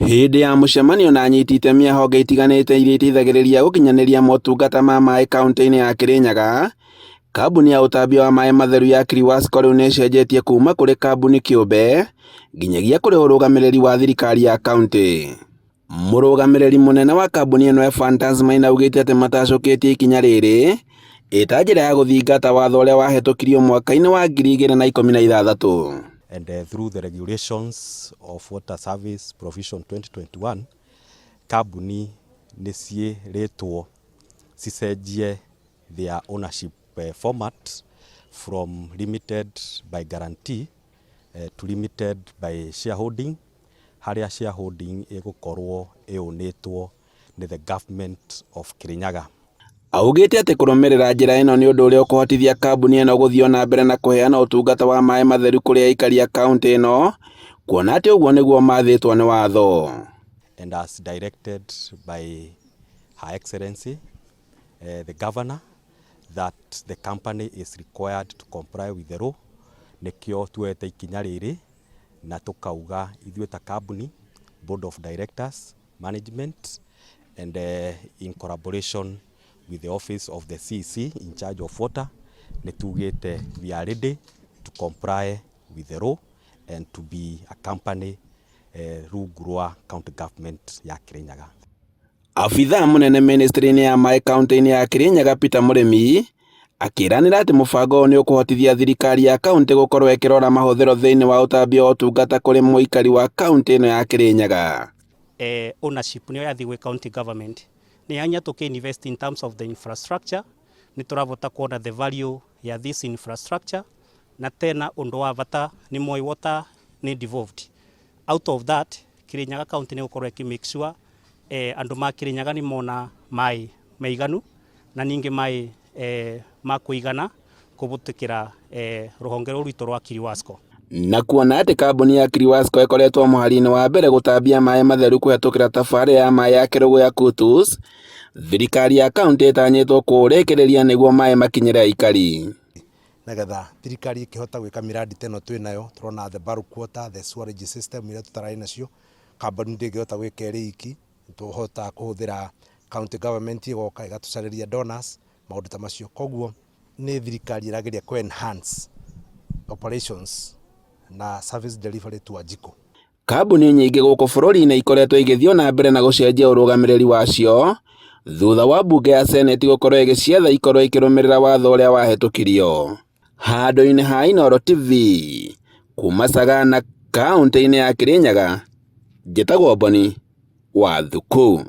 Hĩndĩ ya mũcemanio na anyiti itemi a honge itiganĩte iria iteithagĩrĩria gũkinyanĩria motungata ma maĩ kauntĩ-inĩ ya Kirinyaga, kambuni ya ũtambia wa maĩ matheru ya Kiriwasco rĩu nĩ ĩcenjetie kuma kũrĩ kambuni kĩũmbe nginyagia kũrĩ ũrũgamĩrĩri wa thirikari ya kauntĩ. Mũrũgamĩrĩri mũnene wa kambuni ĩno Ephantus Maina augĩte atĩ matacũkĩtie ikinya rĩrĩ ĩta njĩra ya gũthingata watho ũrĩa wahĩtũkirio mwaka-inĩ wa 2016. And through the regulations of Water Service Provision 2021, kambuni nĩ ciĩrĩtwo cicenjie their ownership format from limited by guarantee to limited by shareholding, harĩa shareholding ĩgũkorwo ĩũnĩtwo nĩ the government of Kirinyaga. Augĩte atĩ kũrũmĩrĩra njĩra ĩno nĩ ũndũ ũrĩa ũkũhotithia kambuni ĩno gũthiĩ ona mbere na kũheana ũtungata wa maĩ matheru kũrĩ aikari a kauntĩ ĩno, kuona atĩ ũguo nĩguo mathĩtwo nĩ watho. And as directed by Her Excellency the Governor, that the company is required to comply with the law, nĩkĩo tuoete ikinya rĩrĩ na tũkauga ithuĩ ta kambuni, board of directors, management, and in collaboration with the office of the CEC in charge of water, nĩ tugĩte we are ready to comply with the law and to be a company rungu rwa county government ya Kirinyaga. Abithaa mũnene ministry-inĩ ya maĩ kauntĩ-inĩ ya Kirinyaga Peter Mũrĩmi akĩranĩra atĩ mũbango ũyũ nĩ ũkũhotithia thirikari ya kauntĩ gũkorwo ĩkĩrora mahũthĩro thĩinĩ wa ũtambia wa ũtungata kũrĩ mũikari wa kauntĩ ĩno ya Kirinyaga. Ownership nĩyo yathi gwĩ county government nĩ yanya tũkĩ invest in terms of the infrastructure, nĩ tũravota kuona the value ya this infrastructure. Na tena ũndũ wa bata nĩ Moi Water nĩ devolved out of that. Kirinyaga County nĩ gũkorwo ĩkĩ make sure andũ ma Kirinyaga nĩ mona maĩ maiganu na ningĩ maĩ ma kũigana kũhĩtũkĩra rũhonge rũrũ rwitũ rwa Kiriwasco. Na kuona atĩ kambuni ya Kiriwasco ĩkoretwo mũhari-inĩ wa mbere gũtambia maĩ matheru kũhetũkĩra tabarĩra ya maĩ ya Kĩrũgũya Kutus, thirikari ya kauntĩ ĩtanyĩtwo kũũrĩkĩrĩria nĩguo maĩ makinyĩre aikari. Nigetha thirikari ĩkĩhota gwĩka miradi ta ĩno twĩ nayo, tũrona the bulk water, the sewerage system iria tũtararĩ nacio, kambuni ndĩngĩhota gwĩka ĩrĩ iki. Tũhotaga kũhũthĩra county government, ĩgoka ĩgatũcarĩria donors, maũndũ ta macio. Koguo nĩ thirikari ĩrageria kũ enhance operations na service delivery to Wanjikũ. Kambuni nyingĩ gũkũ bũrũri-inĩ ikoretwo igĩthiĩ na mbere na gũcenjia ũrũgamĩrĩri wacio thutha wa mbunge ya Senate gũkorwo ĩgĩciatha ikorwo ikĩrũmĩrĩra watho ũrĩa wahĩtũkirio. Handũ-inĩ ha Inooro TV kuma Sagana, kaũntĩ-inĩ ya Kirinyaga, njĩtagwo Boni wa Thuku.